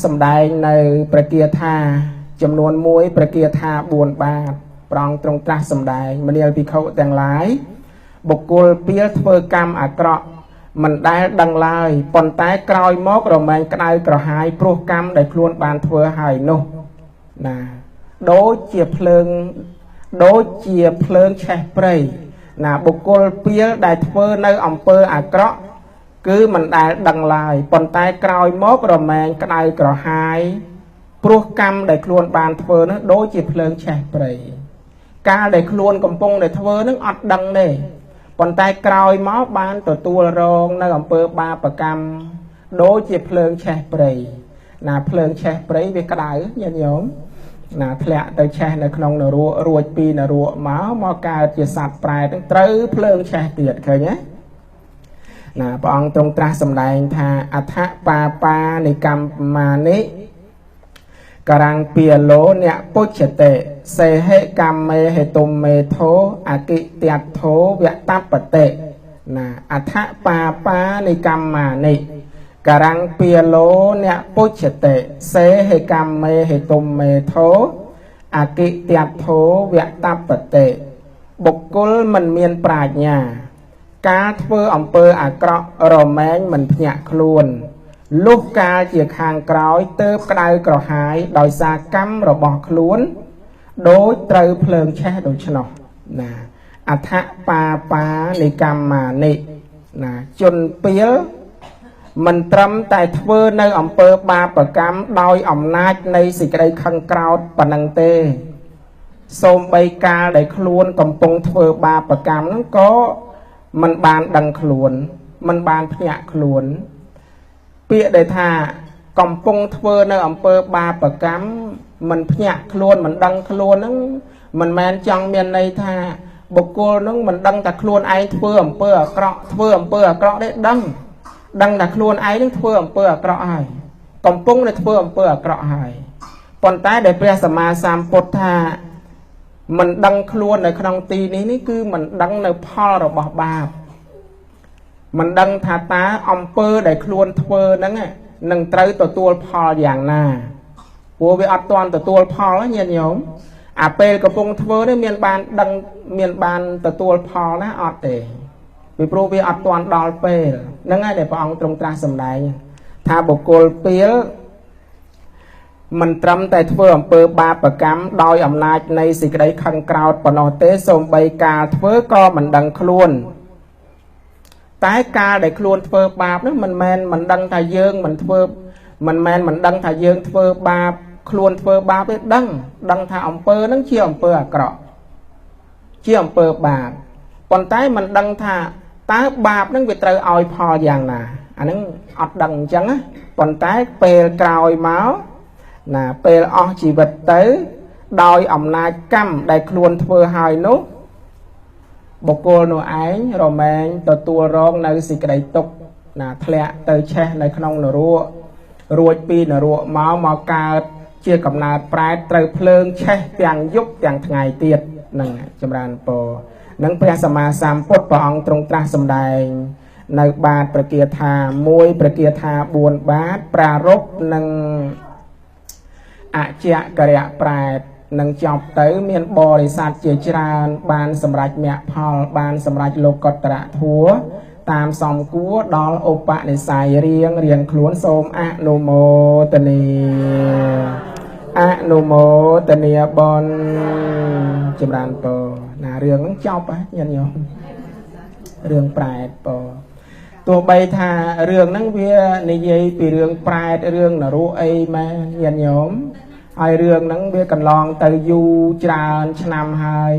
សម្ដែងនៅព្រះគាថាចំនួន1ព្រះគាថា4បាតព្រះអង្គទ្រង់ត្រាស់សម្ដែងមនាលភិក្ខុទាំងឡាយបុគ្គលពៀលធ្វើកម្មអាក្រក់មិនដែលដឹងឡើយប៉ុន្តែក្រោយមករមែងក្តៅក្រហាយព្រោះកម្មដែលខ្លួនបានធ្វើហើយនោះណាដូចជាភ្លើងដូចជាភ្លើងឆេះព្រៃណាបុគ្គលពៀលដែលធ្វើនៅអំពើអាក្រក់គឺមិនដែលដឹងឡើយប៉ុន្តែក្រោយមករមែងក្តៅក្រហាយព្រោះកម្មដែលខ្លួនបានធ្វើនោះដូចជាភ្លើងឆេះព្រៃកាលដែលខ្លួនកំពុងតែធ្វើនឹងអត់ដឹងទេប៉ុន្តែក្រោយមកបានទទួលរងនៅអំពើបាបកម្មដូចជាភ្លើងឆេះព្រៃណាភ្លើងឆេះព្រៃវាក្តៅញាតិញោមណាធ្លាក់ទៅឆេះនៅក្នុងនរករួចពីនរកមកកើតជាសត្វប្រែតនឹងត្រូវភ្លើងឆេះទៀតឃើញទេណាព្រះអង្គទ្រង់ត្រាស់សម្ដែងថាអដ្ឋបាបានិកម្មមានិកាំងពាលោអ្នកពុជ្ជតិសេហិកម្មមេហេតុមេធោអគិទត្ថោវតបតិណាអដ្ឋបាបានិកម្មមានិកាំងពាលោអ្នកពុជ្ជតិសេហិកម្មមេហេតុមេធោអគិទត្ថោវតបតិបុគ្គលមិនមានប្រាជ្ញាការធ្វើអំពើអាក្រក់រមែងមិនភ្ញាក់ខ្លួនលុះកាលជាខាងក្រោយទៅក្តៅក្រហាយដោយសារកម្មរបស់ខ្លួនដូចត្រូវភ្លើងឆេះដូច្នោះណាអដ្ឋបាបានិកម្មមានិណាជនពៀលមិនត្រឹមតែធ្វើនៅអំពើបាបកម្មដោយអំណាចនៃសេចក្តីខឹងក្រោធប៉ុណ្ណឹងទេសូម្បីកាលដែលខ្លួនកំពុងធ្វើបាបកម្មហ្នឹងក៏មិនបានដឹងខ្លួនមិនបានភ្ញាក់ខ្លួនពាក្យដែលថាកំពុងធ្វើនៅអំពើបាបកម្មមិនភ្ញាក់ខ្លួនមិនដឹងខ្លួនហ្នឹងមិនមែនចង់មានន័យថាបុគ្គលហ្នឹងមិនដឹងថាខ្លួនឯងធ្វើអំពើអាក្រក់ធ្វើអំពើអាក្រក់ទេដឹងថាខ្លួនឯងហ្នឹងធ្វើអំពើអាក្រក់ហើយកំពុងតែធ្វើអំពើអាក្រក់ហើយប៉ុន្តែដែលព្រះសម្មាសម្ពុទ្ធថាមិនដឹងខ្លួននៅក្នុងទីនេះនេះគឺមិនដឹងនៅផលរបស់បាបមិនដឹងថាតើអំពើដែលខ្លួនធ្វើហ្នឹងនឹងត្រូវទទួលផលយ៉ាងណាព្រោះវាអត់ទាន់ទទួលផលញាតិញោមអាពេលកំពុងធ្វើនេះមានបានដឹងមានបានទទួលផលណាអត់ទេពីព្រោះវាអត់ទាន់ដល់ពេលហ្នឹងហើយដែលព្រះអង្គទ្រង់ត្រាស់សម្ដែងថាបុគ្គលពៀលមិនត្រឹមតែធ្វើអំពើបាបកម្មដោយអំណាចនៃសេចក្តីខឹងក្រោធប៉ុណ្ណោះទេសូម្បីកាលធ្វើក៏មិនដឹងខ្លួនតែកាលដែលខ្លួនធ្វើបាបនោះមិនមែនមិនដឹងថាយើងមិនធ្វើមិនមែនមិនដឹងថាយើងធ្វើបាបខ្លួនធ្វើបាបទេដឹងថាអំពើហ្នឹងជាអំពើអាក្រក់ជាអំពើបាបប៉ុន្តែមិនដឹងថាតើបាបហ្នឹងវាត្រូវឲ្យផលយ៉ាងណាអាហ្នឹងអត់ដឹងអញ្ចឹងណាប៉ុន្តែពេលក្រោយមកណាពេលអស់ជីវិតទៅដោយអំណាចកម្មដែលខ្លួនធ្វើហើយនោះបុគ្គលនោះឯងរមែងទទួលរងនៅសេចក្តីទុក្ខណាធ្លាក់ទៅឆេះនៅក្នុងនរករួចពីនរកមកកើតជាកំណើតប្រែតត្រូវភ្លើងឆេះទាំងយប់ទាំងថ្ងៃទៀតនឹងចម្រើនពរនឹងព្រះសម្មាសម្ពុទ្ធព្រះអង្គទ្រង់ត្រាស់សម្ដែងនៅបាតព្រះគាថា1ព្រះគាថា4បាតប្រារព្ធនឹងអជករៈប្រែតនឹងចប់ទៅមានបរិស័ទជាច្រើនបានសម្រេចមគ្គផលបានសម្រេចលោកុត្តរធម៌តាមសំគួរដល់ឧបនិស្ស័យរៀងរៀងខ្លួនសូមអនុមោទនាអនុមោទនាបុណ្យចម្រើនពរណារឿងហ្នឹងចប់ហ៎ញាតិញោមរឿងប្រែតពរទោះបីថារឿងហ្នឹងវានិយាយពីរឿងប្រែតរឿងនរកអីមែនញាតិញោមហើយរឿងហ្នឹងវាកន្លងទៅយូរច្រើនឆ្នាំហើយ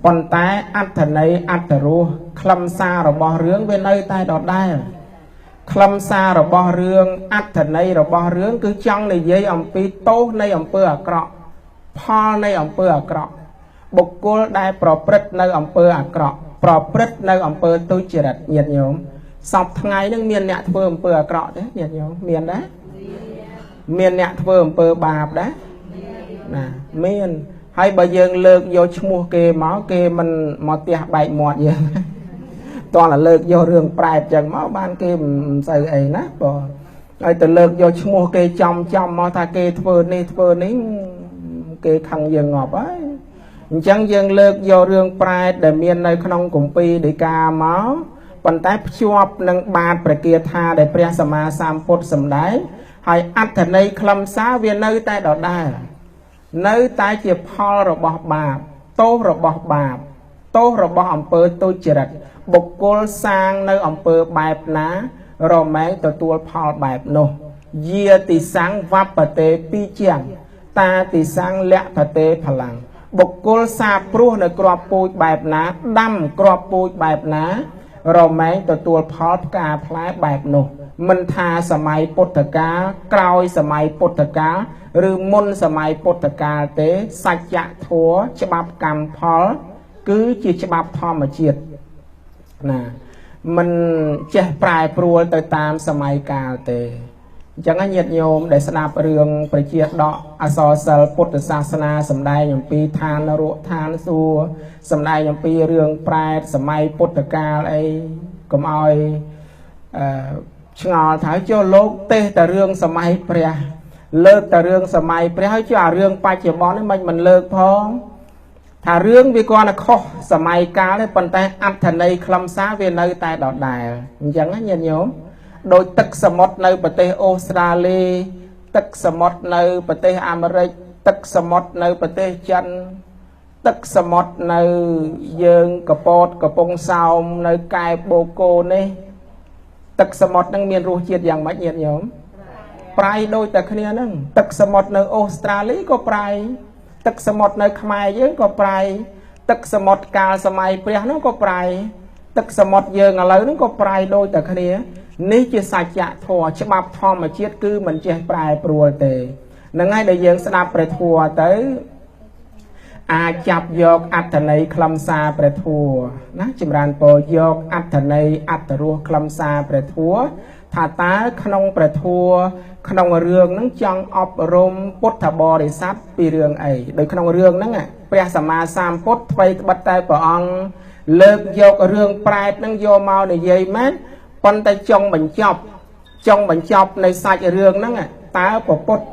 ប៉ុន្តែអត្ថន័យអត្ថរសខ្លឹមសាររបស់រឿងវានៅតែដដែលខ្លឹមសាររបស់រឿងអត្ថន័យរបស់រឿងគឺចង់និយាយអំពីទោសនៃអំពើអាក្រក់ផលនៃអំពើអាក្រក់បុគ្គលដែលប្រព្រឹត្តនៅអំពើអាក្រក់ប្រព្រឹត្តនៅអំពើទុច្ចរិតញាតិញោមសពថ្ងៃហ្នឹងមានអ្នកធ្វើអំពើអាក្រក់ទេញាតិញោមមានដែរមានអ្នកធ្វើអំពើបាបដែរណាមានហើយបើយើងលើកយកឈ្មោះគេមកគេមិនមកទះបែកមាត់យើងតោះតែលើកយករឿងប្រែតចឹងមកបានគេមិនសូវអីណាបង ហើយទៅលើកយកឈ្មោះគេចំចំមកថាគេធ្វើនេះធ្វើនេះគេខឹងយើងងាប់ហើយអញ្ចឹងយើងលើកយករឿងប្រែតដែលមាននៅក្នុងគម្ពីរដីកាមកប៉ុន្តែភ្ជាប់នឹងបាតព្រះគាថាដែលព្រះសម្មាសម្ពុទ្ធសម្ដែងហើយអត្ថន័យខ្លឹមសារវានៅតែដដែលនៅតែជាផលរបស់បាបទោសរបស់បាបទោសរបស់អំពើទុច្ចរិតបុគ្គលសាងនៅអំពើបែបណារមែងទទួលផលបែបនោះយាតិសੰវបតេពីជាងតាតិសੰលភតេផលាំងបុគ្គលសាព្រោះនៅគ្រាប់ពូជបែបណាដាំគ្រាប់ពូជបែបណារមែងទទួលផលផ្កាផ្លែបែបនោះមិនថាសម័យពុទ្ធកាលក្រោយសម័យពុទ្ធកាលឬមុនសម័យពុទ្ធកាលទេសច្ចធម៌ច្បាប់កម្មផលគឺជាច្បាប់ធម្មជាតិណាមិនចេះប្រែប្រួលទៅតាមសម័យកាលទេអញ្ចឹងញាតិញោមដែលស្ដាប់រឿងប្រជាដកអសរសិល្ប៍ពុទ្ធសាសនាសម្ដែងអំពីឋាននរកឋានសួគ៌សម្ដែងអំពីរឿងប្រែតសម័យពុទ្ធកាលអីកុំឲ្យឆ្ងល់ថាចុះលោកទេសតែរឿងសម័យព្រះលើកតែរឿងសម័យព្រះហើយចុះអារឿងបច្ចុប្បន្ននេះមិនលើកផងថារឿងវាគ្រាន់តែខុសសម័យកាលទេប៉ុន្តែអត្ថន័យខ្លឹមសារវានៅតែដដែលអញ្ចឹងណាញាតិញោមដោយទឹកសមុទ្រនៅប្រទេសអូស្ត្រាលីទឹកសមុទ្រនៅប្រទេសអាមេរិកទឹកសមុទ្រនៅប្រទេសចិនទឹកសមុទ្រនៅយើងកពតកំពង់សោមនៅកែបបូកូនេះទឹកសមុទ្រនឹងមានរសជាតិយ៉ាងម៉េចញាតិញោមប្រៃដូចតែគ្នាហ្នឹងទឹកសមុទ្រនៅអូស្ត្រាលីក៏ប្រៃទឹកសមុទ្រនៅខ្មែរយើងក៏ប្រៃទឹកសមុទ្រកាលសម័យព្រះនោះក៏ប្រៃទឹកសមុទ្រយើងឥឡូវហ្នឹងក៏ប្រៃដូចតែគ្នានេះជាសច្ចធម៌ច្បាប់ធម្មជាតិគឺមិនចេះប្រែប្រួលទេហ្នឹងហើយដែលយើងស្ដាប់ព្រះធម៌ទៅអាចចាប់យកអត្ថន័យខ្លឹមសារព្រះធម៌ណាចម្រើនពរយកអត្ថន័យអត្ថរសខ្លឹមសារព្រះធម៌ថាតើក្នុងព្រះធម៌ក្នុងរឿងហ្នឹងចង់អប់រំពុទ្ធបរិស័ទពីរឿងអីដោយក្នុងរឿងហ្នឹងព្រះសម្មាសម្ពុទ្ធថ្វីត្បិតតែព្រះអង្គលើកយករឿងប្រែតហ្នឹងយកមកនិយាយមែនប៉ុន្តែចង់បញ្ចប់នៃសាច់រឿងហ្នឹងតើព្រះពុទ្ធ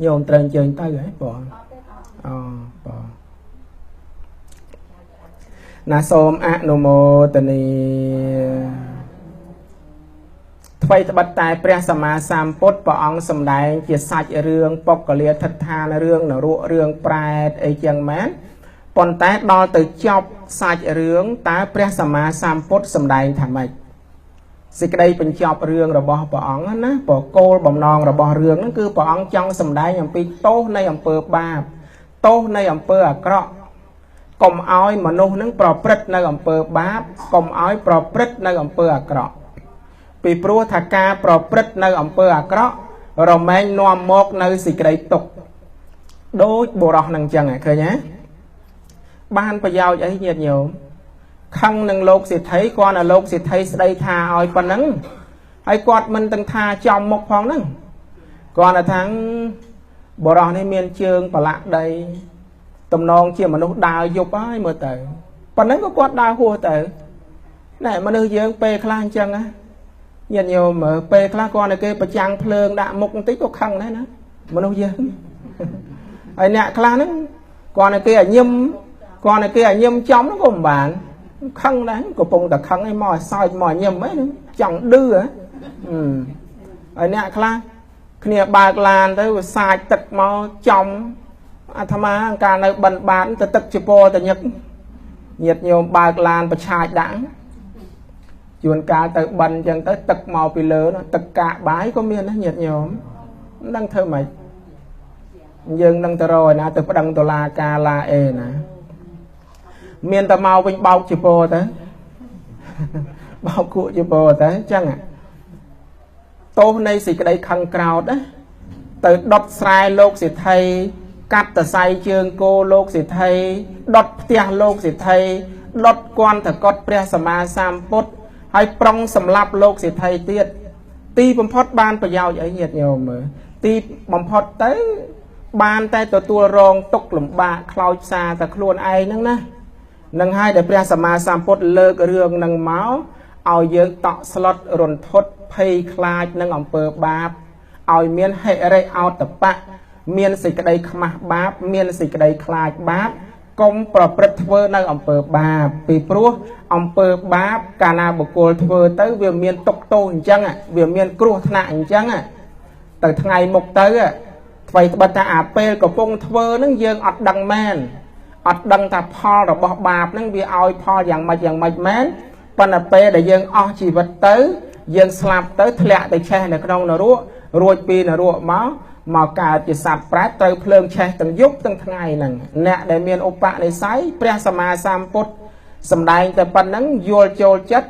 ញោមត្រូវអញ្ជើញទៅហ៎បងអូបងណាសូមអនុមោទនាថ្វីត្បិតតែព្រះសម្មាសម្ពុទ្ធព្រះអង្គសម្ដែងជាសាច់រឿងបុគ្គលាធិដ្ឋានរឿងនរករឿងប្រែតអីចឹងមែនប៉ុន្តែដល់ទៅចប់សាច់រឿងតើព្រះសម្មាសម្ពុទ្ធសម្ដែងថាម៉េចសេចក្តីបញ្ចប់រឿងរបស់ព្រះអង្គណាព្រោះគោលបំណងរបស់រឿងហ្នឹងគឺព្រះអង្គចង់សម្ដែងអំពីទោសនៃអំពើបាបទោសនៃអំពើអាក្រក់កុំឲ្យមនុស្សហ្នឹងប្រព្រឹត្តនៅអំពើបាបកុំឲ្យប្រព្រឹត្តនៅអំពើអាក្រក់ពីព្រោះថាការប្រព្រឹត្តនៅអំពើអាក្រក់រមែងនាំមកនៅសេចក្តីទុក្ខដូចបុរសហ្នឹងចឹងឃើញទេបានប្រយោជន៍អីញាតិញោមខឹងនឹងលោកសេដ្ឋីគាត់ឲ្យលោកសេដ្ឋីស្ដីថាឲ្យប៉ុណ្ណឹងហើយគាត់មិនទាំងថាចំមុខផងហ្នឹងគាត់ថាបុរសនេះមានជើងប្រឡាក់ដីទំនងជាមនុស្សដើរយប់ហើយមើលទៅប៉ុណ្ណឹងក៏គាត់ដើរហួសទៅណែមនុស្សយើងពេលខ្លះអញ្ចឹងណាញាតិញោមមើលពេលខ្លះគាត់ឲ្យគេប្រចាំងភ្លើងដាក់មុខបន្តិចក៏ខឹងដែរណាមនុស្សយើងហើយអ្នកខ្លះហ្នឹងគាត់ឲ្យគេឲ្យញឹមគាត់ឲ្យគេឲ្យញឹមចំហ្នឹងក៏មិនបានខឹងដែរកំពុងតែខឹងឯងមកឲ្យសើចមកឲ្យញឹមអីហ្នឹងចង់ឌឺហ៎ហើយអ្នកខ្លះគ្នាបើកឡានទៅវាសាចទឹកមកចំអាត្មាកាលនៅបិណ្ឌបាតទៅទឹកជពតញឹកញាតិញោមបើកឡានប្រឆាចដាក់ជួនកាលទៅបិណ្ឌអញ្ចឹងទៅទឹកមកពីលើទឹកកាកបាយក៏មានដែរញាតិញោមមិនដឹងធ្វើម៉េចយើងនឹងទៅរកឯណាទៅប្តឹងតុលាការឡាអេណាមានតែមកវិញបោកជពទៅបោកគក់ជពទៅអញ្ចឹងទោសនៃសេចក្តីខឹងក្រោធណាទៅដុតស្រែលោកសេដ្ឋីកាត់តសៃជើងគោលោកសេដ្ឋីដុតផ្ទះលោកសេដ្ឋីដុតគន្ធកុដព្រះសម្មាសម្ពុទ្ធហើយប្រុងសម្លាប់លោកសេដ្ឋីទៀតទីបំផុតបានប្រយោជន៍អីញាតិញោមមើល ទីបំផុតទៅបានតែទទួលរងទុក្ខលំបាកខ្លោចផ្សាតែខ្លួនឯងហ្នឹងណានឹងហើយដែលព្រះសម្មាសម្ពុទ្ធលើករឿងនឹងមកឲ្យយើងតក់ស្លុតរន្ធត់ភ័យខ្លាចនឹងអំពើបាបឲ្យមានហិរិអោតបៈមានសេចក្តីខ្មាស់បាបមានសេចក្តីខ្លាចបាបកុំប្រព្រឹត្តធ្វើនៅអំពើបាបពីព្រោះអំពើបាបកាលណាបុគ្គលធ្វើទៅវាមានទុក្ខទោសអញ្ចឹងវាមានគ្រោះថ្នាក់អញ្ចឹងទៅថ្ងៃមុខទៅថ្វីត្បិតថាអាពេលកំពុងធ្វើនឹងយើងអត់ដឹងមែនអត់ដឹងថាផលរបស់បាបនឹងវាឲ្យផលយ៉ាងម៉េចយ៉ាងម៉េចមែនប៉ុន្តែពេលដែលយើងអស់ជីវិតទៅយើងស្លាប់ទៅធ្លាក់ទៅឆេះនៅក្នុងនរករួចពីនរកមកកើតជាសត្វប្រែតត្រូវភ្លើងឆេះទាំងយប់ទាំងថ្ងៃហ្នឹងអ្នកដែលមានឧបនិស្ស័យព្រះសម្មាសម្ពុទ្ធសម្ដែងតែប៉ុណ្្នឹងយល់ចូលចិត្ត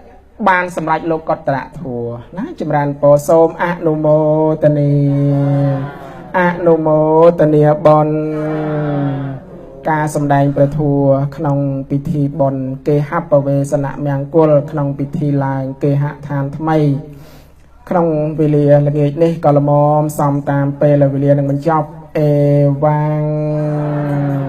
បានសម្រេចលោកតរធัวណាចម្រើនពរសូមអនុមោទនាអនុមោទនាបុណ្យការសម្ដែងព្រះធម៌ក្នុងពិធីបុណ្យគេហបវេសនមង្គលក្នុងពិធីឡើងគេហដ្ឋានថ្មីក្នុងវេលាល្ងាចនេះក៏ល្មមសំតាមពេលវេលានឹងបញ្ចប់អេវ៉ាំង។